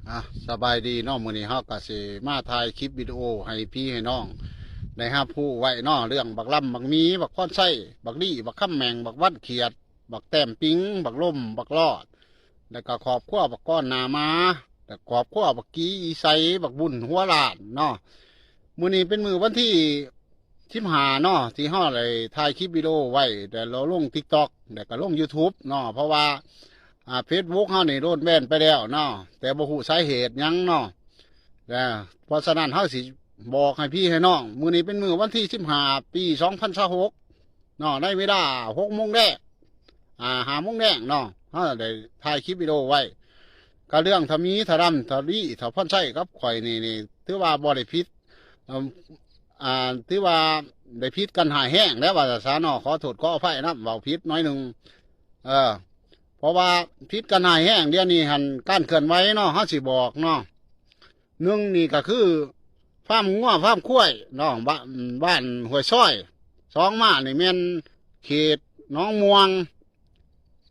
ອ່ະ ສະບາຍດີເນາະ, ມື້ນີ້ເຮົາກໍຊິມາຖ່າຍຄລິບວິດີໂອໃຫ້ພີ່ໃຫ້ນ້ອງໄດ້ຮັບຮູ້ໄວ້ເນາະ, ເລື່ອງບັກລຳ ບັກໝີ ບັກພອນໄຊ ບັກລີ ບັກຄຳແໝ່ງ ບັກວັນຂຽດ ບັກແຕ້ມປິງ ບັກລົມ ບັກລອດ ແລ້ວກໍຄອບຄົວບັກກອນໜ້າໝາ ແລ້ວຄອບຄົວບັກກີອີໄຊ ບັກບຸນຫົວລ້ານເນາະ. ມື້ນີ້ເປັນມື້ວັນທີ ສິບຫ້າເນາະ ທີ່ເຮົາໄດ້ຖ່າຍຄລິບວິດີໂອໄວ້ ແລ້ວເຮົາລົງ TikTok ແລ້ວກໍລົງ YouTube ເນາະ, ເພາະວ່າ ອ່າ Facebook ເຮົານີ້ໂດນແບນໄປແລ້ວເນາະ ແຕ່ບໍ່ຮູ້ສາເຫດຫຍັງເນາະ. ແລ້ວເພາະສະນັ້ນເຮົາຊິບອກໃຫ້ພີ່ໃຫ້ນ້ອງ, ມື້ນີ້ເປັນມື້ວັນທີສິບຫ້າ ປີສອງພັນຊາວຫົກເນາະ, ໃນເວລາຫົກໂມງແລງ ອ່າ ຫ້າໂມງແລງເນາະ, ເຮົາໄດ້ຖ່າຍຄລິບວິດີໂອໄວ້. ກໍເລື່ອງທ້າວໝີ ທ້າວດຳ ທ້າວລີ ທ້າວພອນໄຊກັບຂ້ອຍນີ້ ນີ້ຖືວ່າບໍ່ໄດ້ຜິດ ເອີ່ມ ອ່າ ຖືວ່າໄດ້ຜິດກັນຮ້າຍແຮງແລ້ວວ່າຊະເນາະ, ຂໍໂທດຂໍອະໄພນຳ ເວົ້າຜິດໜ້ອຍໜຶ່ງ. ເອີ ເພາະວ່າຜິດກັນຮ້າຍແຮງ, ດຽວນີ້ຫັ້ນການເຄື່ອນໄຫວເນາະ ເຮົາຊິບອກເນາະ, ໜຶ່ງນີ້ກໍຄືຟາມງົວຟາມຄວາຍເນາະ ບ້ານ ບ້ານຫ້ວຍຊອຍ, ສອງມານີ້ແມ່ນເຂດໜອງມ່ວງ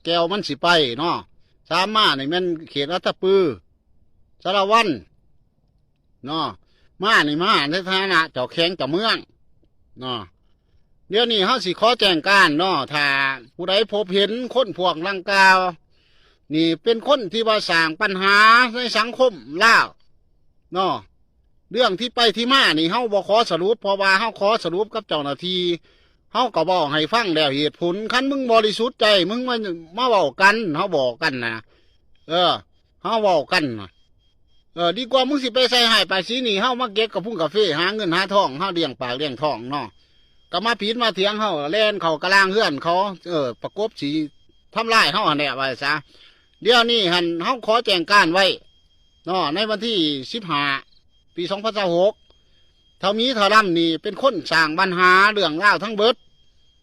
ແກ່ວມັນຊິໄປເນາະ, ສາມມານີ້ແມ່ນເຂດອັດຕະປື ສາລະວັນເນາະ, ມານີ້ມາໃນຖານະເຈົ້າແຂວງເຈົ້າເມືອງເນາະ. ດຽວນີ້ເຮົາຊິຂໍແຈ້ງການເນາະ, ຖ້າຜູ້ໃດພົບເຫັນຄົນພວກດັ່ງກ່າວນີ້ ເປັນຄົນທີ່ວ່າສ້າງບັນຫາໃນສັງຄົມລາວເນາະ. ເລື່ອງທີ່ໄປທີ່ມານີ້ເຮົາບໍ່ຂໍສະຫຼຸບ, ເພາະວ່າເຮົາຂໍສະຫຼຸບກັບເຈົ້າໜ້າທີ່ ເຮົາກໍເວົ້າໃຫ້ຟັງແລ້ວເຫດຜົນ. ຄັນມຶງບໍລິສຸດໃຈ ມຶງມາ ມາເວົ້າກັນ, ເຮົາບອກກັນນະ ເອີ ເຮົາເວົ້າກັນນະ ເອີ ດີກວ່າມຶງຊິໄປໃສ່ຮ້າຍປ້າຍສີໜີ້ເຮົາ, ມາເກັບກະພຸງກະເຟ ຫາເງິນຫາທອງ ເຮົາລ້ຽງປາກລ້ຽງທ້ອງເນາະ, ກໍມາຜິດມາຖຽງເຮົາ ແລ່ນເຂົ້າກະລາງເຮືອນເຂົາ ເອີ ປະກົບຊິທຳລາຍເຮົາຫັ້ນແຫຼະ ວ່າຊະ. ດຽວນີ້ຫັ້ນເຮົາຂໍແຈ້ງການໄວ້ເນາະ, ໃນວັນທີສິບຫ້າ ປີສອງພັນຊາວຫົກ ທ້າວໝີ ທ້າວດຳນີ້ເປັນຄົນສ້າງບັນຫາເລື່ອງລາວທັງເບິດ.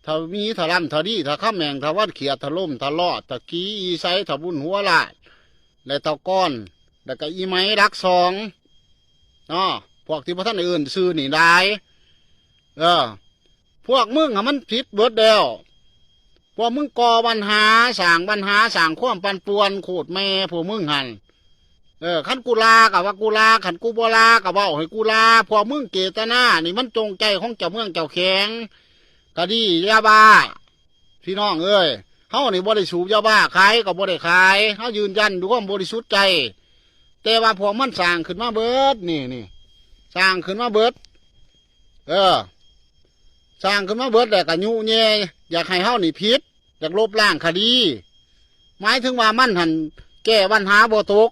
ທ້າວໝີ ທ້າວດຳ ທ້າວລີ ທ້າວຄຳແໝ່ງ ທ້າວວັນຂຽດ ທ້າວລົມ ທ້າວລອດ ທ້າວກີອີໄຊ ທ້າວບຸນຫົວລ້ານ ແລະ ທ້າວກອນ ແລ້ວກໍອີໄໝຫຼັກສອງເນາະ, ພວກທີ່ບໍ່ທັນໄດ້ເອີ້ນຊື່ນີ້ຫຼາຍ. ເອີ ພວກມຶງຫັ້ນມັນຜິດເບິດແລ້ວ, ພວກມຶງກໍ່ບັນຫາ ສ້າງບັນຫາ ສ້າງຄວາມປັ່ນປ່ວນໂຄດແມ່ພວກມຶງຫັ້ນ. ເອີ ຄັນກູລາກໍວ່າກູລາ, ຄັນກູບໍ່ລາກໍເວົ້າໃຫ້ກູລາ. ພວກມຶງເຈດຕະນານີ້ມັນຈົງໃຈຂອງເຈົ້າເມືອງເຈົ້າແຂວງ. ຄະດີຢາບ້າ ພີ່ນ້ອງເອີຍ, ເຮົານີ້ບໍ່ໄດ້ສູບຢາບ້າ, ຂາຍກໍບໍ່ໄດ້ຂາຍ, ເຮົາຢືນຢັນດ້ວຍຄວາມບໍລິສຸດໃຈ. ແຕ່ວ່າພວກມັນສ້າງຂຶ້ນມາເບິດ ນີ້ ນີ້ ສ້າງຂຶ້ນມາເບິດ ເອີ ສ້າງຂຶ້ນມາເບິດ ແລ້ວກໍຍຸແຍ່ ຢາກໃຫ້ເຮົານີ້ຜິດ, ຢາກລົບລ້າງຄະດີ. ໝາຍເຖິງວ່າມັນຫັ້ນແກ້ບັນຫາບໍ່ຕົກ,